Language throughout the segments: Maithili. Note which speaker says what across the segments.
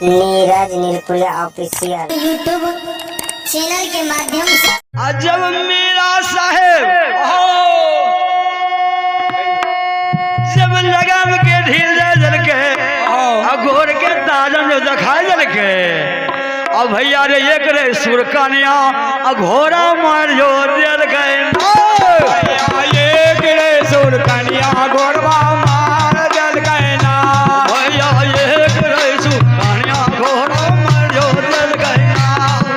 Speaker 1: Neeraj Nirpuriya official
Speaker 2: YouTube channel के माध्यम से।
Speaker 3: आ जब मेरा साहेब जब लगाम के ढील दे दलके आ घोर के ताजन जो दिखाई दलके, अब भैया रे एक रे सुरकनिया आ घोड़ा मार जो दिल गए।
Speaker 4: एक रे सुरकनिया घोड़वा मार दिल गए ना।
Speaker 3: भैया एक रे सुरकनिया घोड़ा मार जो दिल गए ना।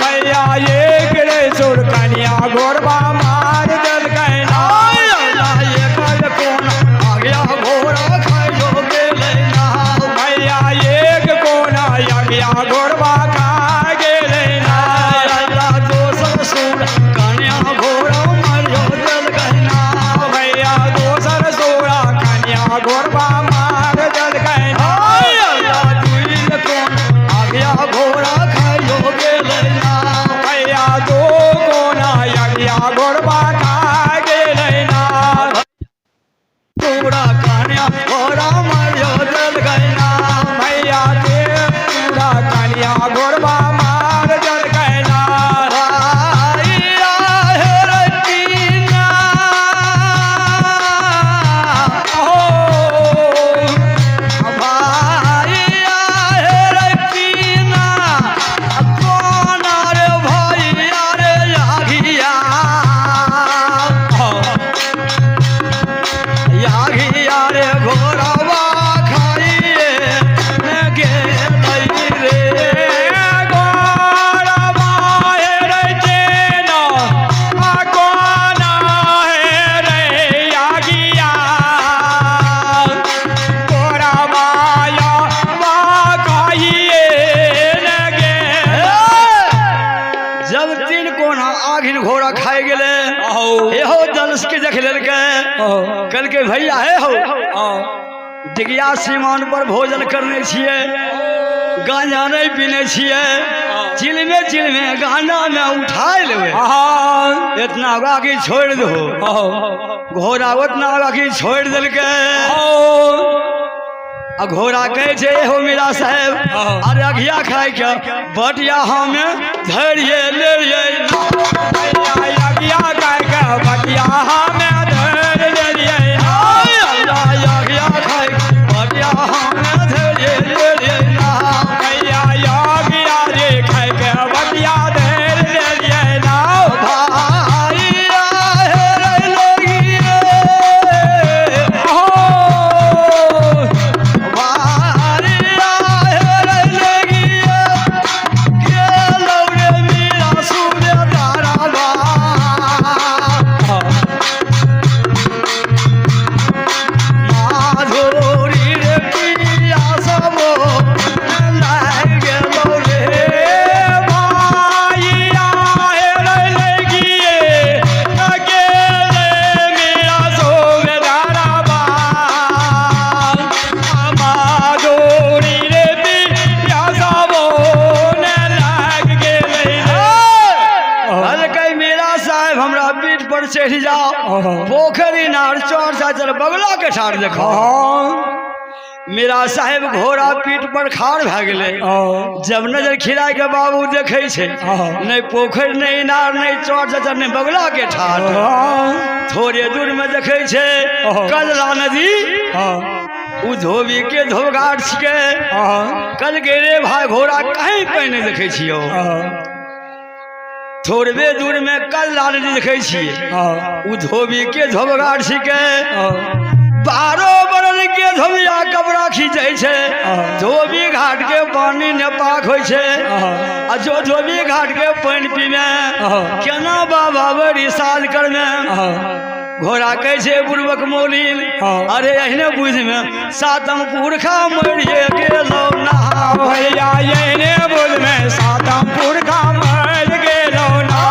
Speaker 4: भैया एक रे सुरकनिया घोड़वा मार दिल गए ना। भैया एक कोना अगिया घोड़वा खा गेलै ना। भैया दोसर सोरा कनिया घोड़वा मार दिल गए ना। भैया दो कोना अगिया घोड़वा खा गेलै ना। भैया के पूरा कनिया घोड़वा मार दिल गए ना। घोड़वा हे रे चेना, आ कोना हे रे आगिया। घोड़वा या वा खाइए न गे।
Speaker 3: जब तीन कोना आघिन घोड़ा खाए गेले, एहो दलस के देख लेलकै, कहलकै भैया हे हो दिगिया सीमान पर भोजन करने छियै, गांजा नहीं पीने छियै, चिलमे चिलमे गांजा में उठाए लेबै, इतना आगे छोड़ दो। घोड़ा उतना आगे छोड़ देलकै। आ घोड़ा कहै छै हो मीरा साहेब, अरे अघिया खाय के बटिया हमें धरिए लेलिए।
Speaker 4: अगिया खाय के बटिया हमें धर लेलिए।
Speaker 3: अघिया खाय के बटिया हमें धरिए लेलिए।
Speaker 4: भैया अगिया रे खाय के बटिया धर लेलिए ना।
Speaker 3: भाइया हे रे लगिए, भाइया हे रे लगिए, गेलौ रे मीरा सूबेदारबा। माधुरी रे पिया सबो लागि गेलौ रे।
Speaker 4: भाइया हे रे लगिए, अकेले मेरा सूबेदारबा। माधुरी रे पिया सबो ने लाग गेलै रे।
Speaker 3: कहलकै मीरा साहेब हमरा पीठ पर चढ़ि जाओ, पोखरि इनार चौर चाचर बगला के ठाड़ देखो। मीरा साहेब घोड़ा पीठ पर खाड़ भए गेलै। जब नजर खिलाय के बाबू देखै छै, नहि पोखरि नहि इनार नहि चौर चाचर नहि बगला के ठाड़। थोड़े दूर में देखै छै कजला नदी, उ धोबी के धोबघाट छिकै। कहलकै रे भाई घोड़ा कहीं पानि नहि देखै छियौ। थोड़बे दूर में कजला नदी देखै छियै, उ धोबी के धोबघाट छिकै। 12 बरन के धोबिया कपड़ा खींचै छै, धोबी घाट के पानी नेपाक होइ छै। आ जो धोबी घाट के पानि पीमे केना बाबा बड़ी साल करमे। घोड़ा कहै छै बुढ़बक मौलिन, अरे एहने बुझमे सातम पुरखा मरिए गेलौ ना।
Speaker 4: भैया एहने बुझमे सातम पुरखा मरि गेलौ ना।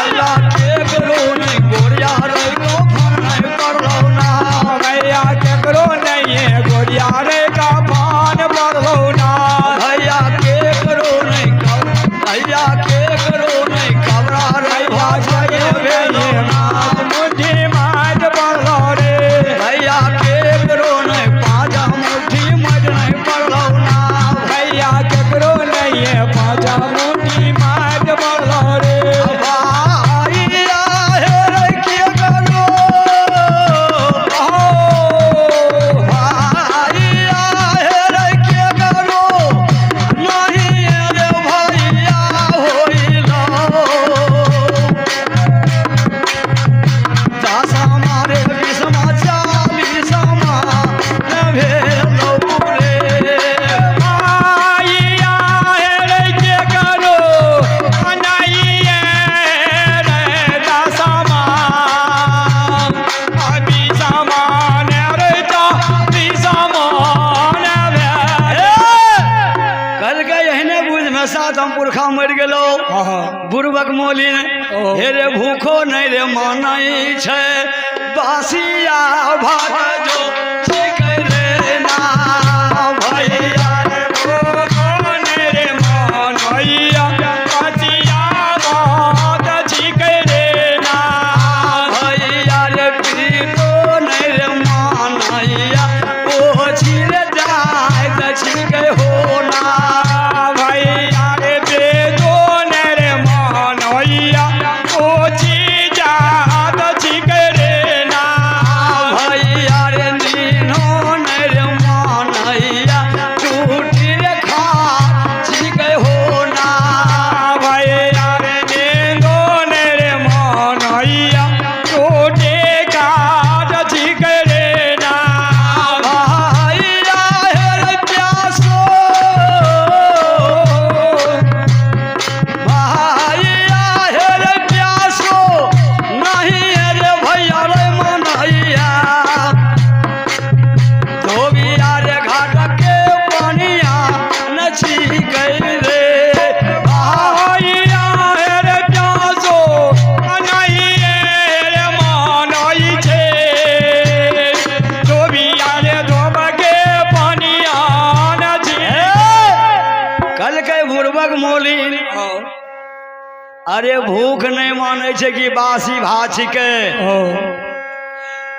Speaker 3: अल्लाह केकरो नहि गोरिया रे को फान पड़लौ ना।
Speaker 4: भैया केकरो नहीं गोरिया रे का फान पड़लौ ना।
Speaker 3: भैया केकरो नहि भैया केकरो नहि कबरा रे भाषा भेलौ ना।
Speaker 4: मुट्ठी माट पड़लौ रे।
Speaker 3: भैया केकरो नहि पाजा मुट्ठी मज नहि पड़लौ ना।
Speaker 4: भैया
Speaker 3: साथ हम पुरखा मरि गेलो। बुढ़बक मोलिन हे रे भूखो नहीं रे मानै छै, बासिया भात जो छिकै रे ना भैया।
Speaker 4: भूखो नहीं रे मानैया, बासिया भात छिकै रे ना
Speaker 3: भैया रे। प्रीतो नहीं रे मानैया, ओ छिर जाय त छिकै हो ना
Speaker 4: भैया रे। प्रीतो नहीं रे मानैया, ओ छी जात छिकै रे ना
Speaker 3: भैया रे। नीनो नहीं रे मानैया, टूटी रे खा छिकै हो ना
Speaker 4: भैया रे। नीनो नहीं रे मानैया, टूटी काट छिकै रे ना
Speaker 3: भैया हे प्यासो, भैया हे रे प्यासो नहीं रे भैया रे मनैया, धोबिया रे घाट के पनिया न छिकै रे।
Speaker 4: भैया हे रे प्यासो नहीं रे मानई छे, धोबिया रे धोब के पनिया न छिकै।
Speaker 3: कल के बुड़बक मोलिन, अरे भूख नहीं मानै छै कि बासी भात छिकै,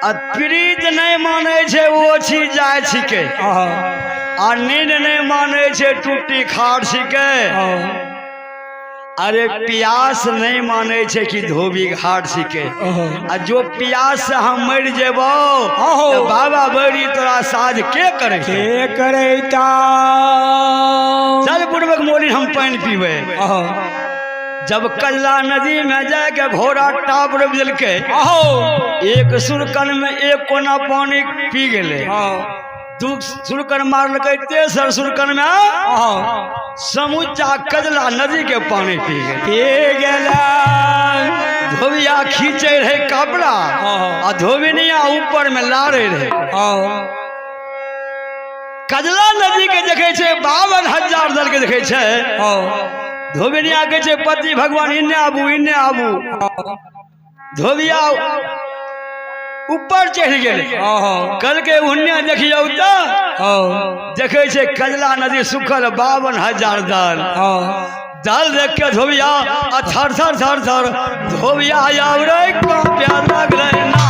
Speaker 3: आ प्रीत नहीं मानै छै ओ छी जाय छिकै, आ नींद नहीं मानै छै टूटी खाड़ छिकै, अरे प्यास नहीं मानै छै कि धोबी घाट छिकै, आ जो प्यास से हम मरि जेबौ तऽ बाबा बैरी तोरा साज के करै छै?
Speaker 4: के करैता?
Speaker 3: चल बुढ़बक मोलिन, हम पानि पीबै। जब कल्ला नदी में जाके घोड़ा टाप रोपि देलकै, एक सुरकन में एक कोना पानी पी गेलै, दू सुरकन मारलकै, तेसर सुरकन में समूचा कजला नदी के पानी पी गेलै।
Speaker 4: पी गेलै।
Speaker 3: धोबिया खींचे रहे कपड़ा आ धोबिनिया ऊपर में लारे रहे। कजला नदी के देखे छै 52,000 दल के देखे छै। धोबिनिया कहै छै, पति भगवान, इन्ने आबू, इन्ने आबू। धोबिया ऊपर चढ़ि गेलै। कहलकै, उन्ने देखियौ तऽ देखै छै कजला नदी सुखल, 52,000 दल। दल देख के धोबिया आ थर थर थर थर धोबिया आब रे कांपे लगलै ना।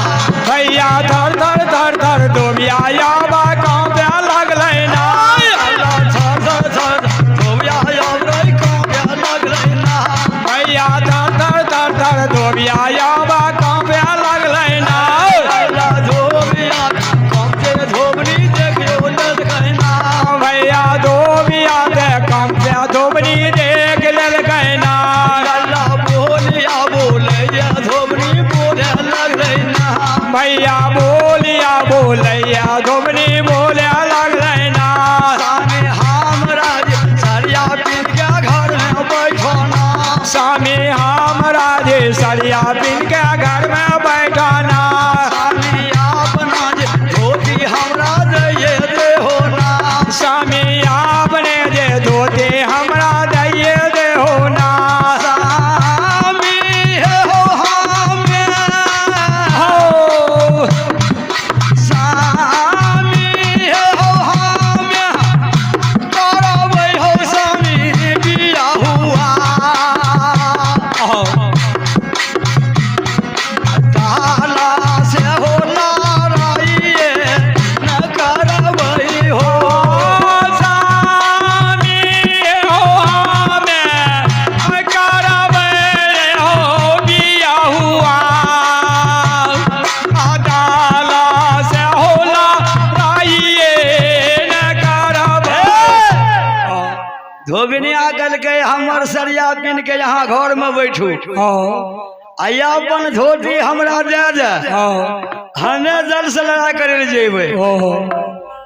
Speaker 4: भैया थर थर थर थर धोबिया आबा कांपे लगलै ना।
Speaker 3: थर थर थर धोबिया आब रे कांपे लगलै ना।
Speaker 4: भैया थर थर थर थर धोबिया आबा कांपे लगलै ना।
Speaker 3: धोबिया कांपे धोबनी देखियौ लगलै ना।
Speaker 4: भैया धोबिया दे कांपे धोबनी देख लेलकै ना।
Speaker 3: अल्लाह बोलिया बोलैया धोबनी बोले लगलै ना।
Speaker 4: भैया बोलिया बोलैया धोबनी बोले लगलै ना।
Speaker 3: स्वामी हमरा जे सरिया पीन के घर में बैठो ना।
Speaker 4: स्वामी हमरा जे सरिया पिन के घर में बैठना।
Speaker 3: स्वामी अपना जे धोती हमरा दैये देहो ना।
Speaker 4: स्वामी आपने जे धोती हमरा दैये देहो ना।
Speaker 3: स्वामी हे हो हमे
Speaker 4: हो
Speaker 3: स्वामी हे हो हमे करबै हो स्वामी बियाहुआ, ताला से हो लड़ाइए न करबै हो।
Speaker 4: स्वामी हो हमे करबै हो बियाहुआ, अदाला से होला राइए न करबै।
Speaker 3: धोबिनिया कहलकै, हमर सरिया पिन के यहाँ घर में बैठू आ अपन धोती हमरा दे दे, हमे दल से लड़ाई करे लए जेबै।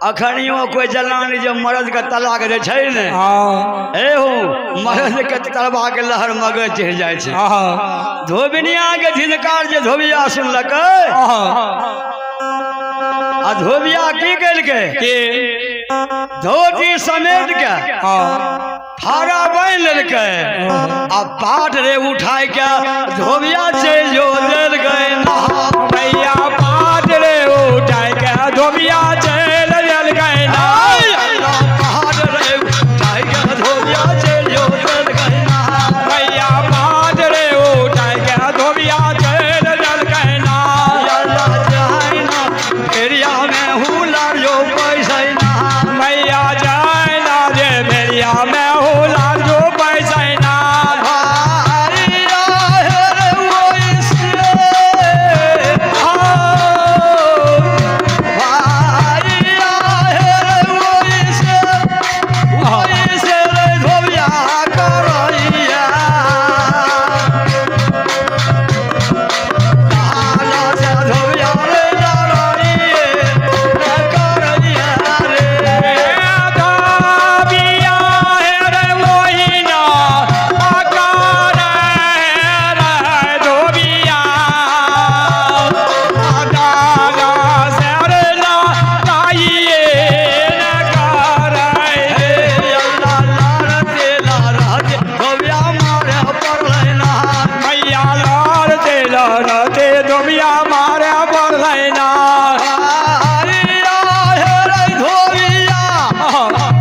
Speaker 3: अखनियो कोई जलानी जे मर्द के तलाक दे छै ने, हे हो मर्द के तलबा के लहर मगज चढ़ि जाइ छै। धोबिनिया के झिनकार जे धोबिया सुनलकै, आ धोबिया की केलकै? धोती समेट के फाड़ा बान्हि लेलकै आ पाट रे उठाय के धोबिया चलि जो देलकै नहा।
Speaker 4: भैया पाट रे उठाय के धोबिया चलि देलकै ना।
Speaker 3: पाट रे उठाय के धोबिया चलि जो देलकै नहा।
Speaker 4: भैया पाट रे उठाय के धोबिया चलि देलकै ना।
Speaker 3: अल्लाह जाय ना फेरिया में हुलार जो पैसै ना।
Speaker 4: भैया जाय ना जे भेड़िया में हुलार जो पैसै ना।
Speaker 3: भाइया हे रे ओइसे, भाइया हे रे ओइसे, ओइसे रे धोबिया करैया। ताला से धोबिया रे लड़ाइए, रे करैया रे।
Speaker 4: धोबिया हे रे मोहिना आकार रे धोबिया। दादा से रे लाइए न करे।
Speaker 3: हे अल्लाह लारते लारते धोबिया मारे पड़लै ना।
Speaker 4: भैया लड़ते लड़ते धोबिया मारे पड़लै ना।
Speaker 3: हरिया हे रे धोबिया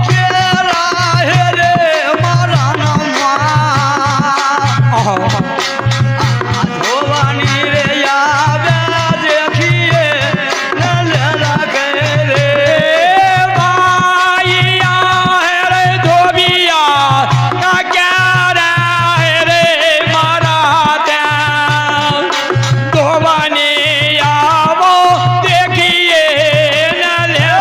Speaker 3: केरा हे रे मरनमा। धोबनी रे आबे देखिए न लेलकै रे।
Speaker 4: भाइया हे रे धोबिया क्या रे मारा धोबनी आवो देखिए न ले।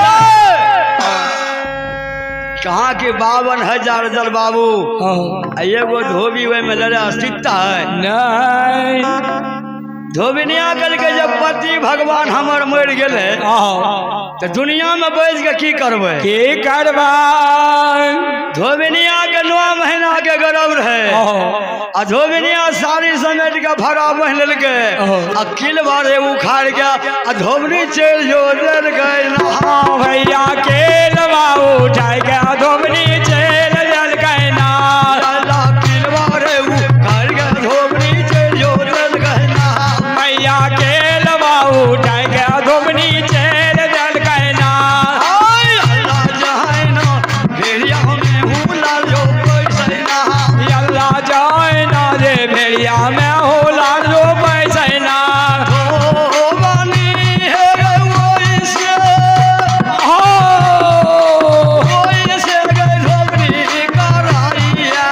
Speaker 3: कहाँ के 52,000 दल बाबू आ एगो धोबी ओहिमे लड़े अस्तित्व है।
Speaker 4: नहीं।
Speaker 3: धोबिनिया कहलकै जब पति भगवान हमर मरि गेलै तऽ दुनिया में बैस के की करबै।
Speaker 4: की करबै।
Speaker 3: धोबिनिया के 9 महीना के गर्भ रहे आ धोबिनिया साड़ी समेट के भरा बन्हि लेलकै आ किलवा रे उखाड़ के आ धोबनी चलि जो देलकै नहा।
Speaker 4: भैया केलवा उठाय के धोबनी चलि देलकै ना।
Speaker 3: अल्लाह किलवा रे उखाड़ के धोबनी चलि जो देलकै नहा।
Speaker 4: भैया केलवा उठाय के धोबनी चलि देलकै ना।
Speaker 3: आय अल्लाह जाय ना भेड़िया में हुला जो पैसै ना।
Speaker 4: अल्लाह जाय ना रे भेड़िया में होला जो पैसै ना।
Speaker 3: धोबनी हे रे ओइसे,
Speaker 4: हो
Speaker 3: ओइसे गे धोबनी करैया।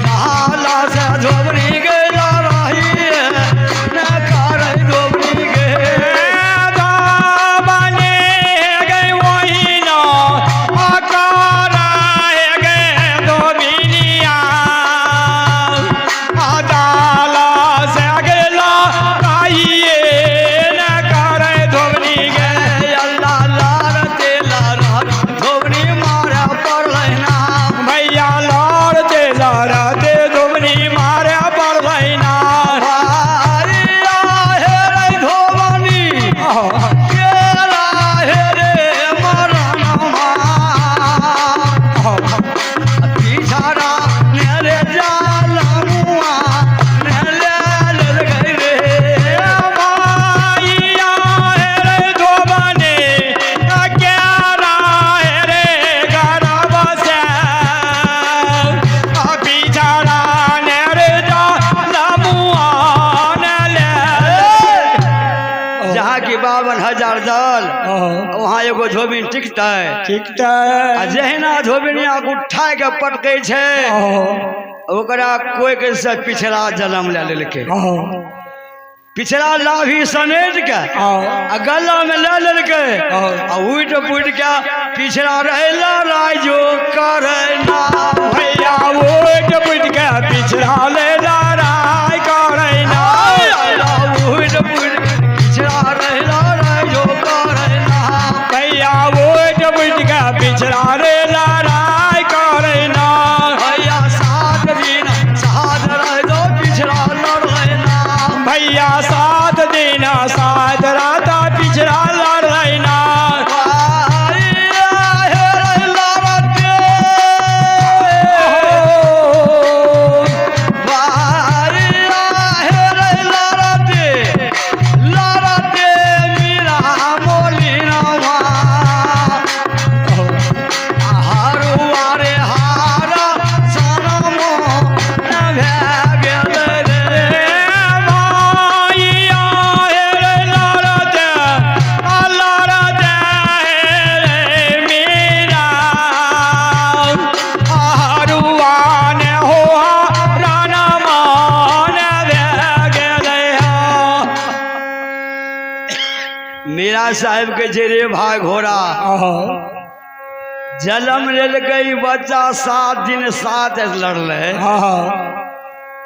Speaker 3: नाला से धोबनी गे लड़ाइए, न करै धोबनी गे।
Speaker 4: धोबनी गे वही ना आकार गे धोबिनिया। अदाला से गेला आइए न करे धोबनी गे।
Speaker 3: अल्लाह लारते लारत धोबनी मारे पड़लै ना।
Speaker 4: भैया लड़ते लड़ते धोबनी मारे पड़लै ना।
Speaker 3: भाइया हे रे धोबनी केरा हे रे मरनमा। पिछाड़ा ने जालमुआ ने ले लेलकै रे।
Speaker 4: भाइया हे रे धोबनी केरा हे रे गरब से। पिछड़ा ने रे जालमुआ ने ले।
Speaker 3: जहाँ की 52,000 दल वहाँ एगो धोबिन टिकतै।
Speaker 4: ठीक
Speaker 3: आ जहिना धोबिनिया के उठाय के पटकै छै ओकरा कोई के से पिछड़ा जन्म ले लेलकै। पिछड़ा लाभी समेट के आ गला में ले लेलकै आ उठि पुटि के पिछड़ा रहे लड़ाइ जो करै ना।
Speaker 4: भैया उठ पुट के पिछड़ा ले लड़ाई करै ना।
Speaker 3: उठि पुटि के पिछड़ा रहे लड़ाइ जो करै ना।
Speaker 4: भैया उठ पुट के पिछड़ा रे लड़ाई करै ना।
Speaker 3: भैया 7 दिन साथ रह दो पिछड़ा लड़ै ना।
Speaker 4: भैया 7 दिन 7 रात पिछड़ा लड़ै ना।
Speaker 3: भाइया हे रे लड़त मीरा साहेब के जे रे भाई घोड़ा जन्म लेलकै ई बच्चा 7 दिन 7 लड़लै।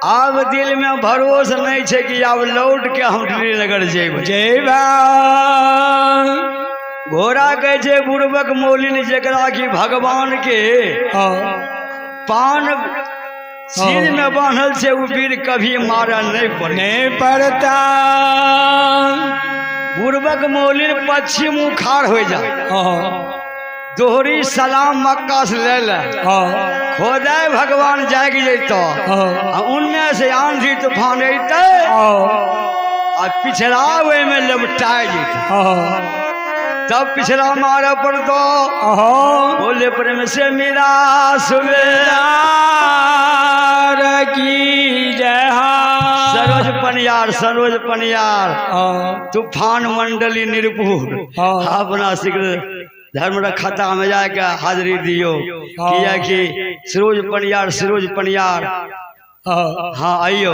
Speaker 3: आब दिल में भरोस नहीं छै कि आब लौट के हम श्रीनगर जेबै।
Speaker 4: जेबा।
Speaker 3: घोड़ा कहै छै बुड़बक मौलिन जेकरा कि भगवान के पान सिर में बान्हल छै ओ वीर कभी मारल नहीं पड़े।
Speaker 4: नहीं पड़ता।
Speaker 3: बुड़बक मौलिन पश्चिम उखाड़ हो जा दोहरी सलाम मक्का से ले ले खोदाय भगवान जाग जैतो आ उनमें से आंधी तूफान अयतै आ पिछड़ा ओहिमे लपटाय जैतै तब पिछड़ा मारे पड़तो। बोले प्रेम से मेरा सुमेरा
Speaker 4: की जय।
Speaker 3: सरोज पनियार, सरोज पनियार, तूफान मंडली निरपुर अपना शीघ्र धर्म खाता में जाके हाजिरी दियो। किया कि सरोज पनियार, सरोज पनियार, हाँ आइयो।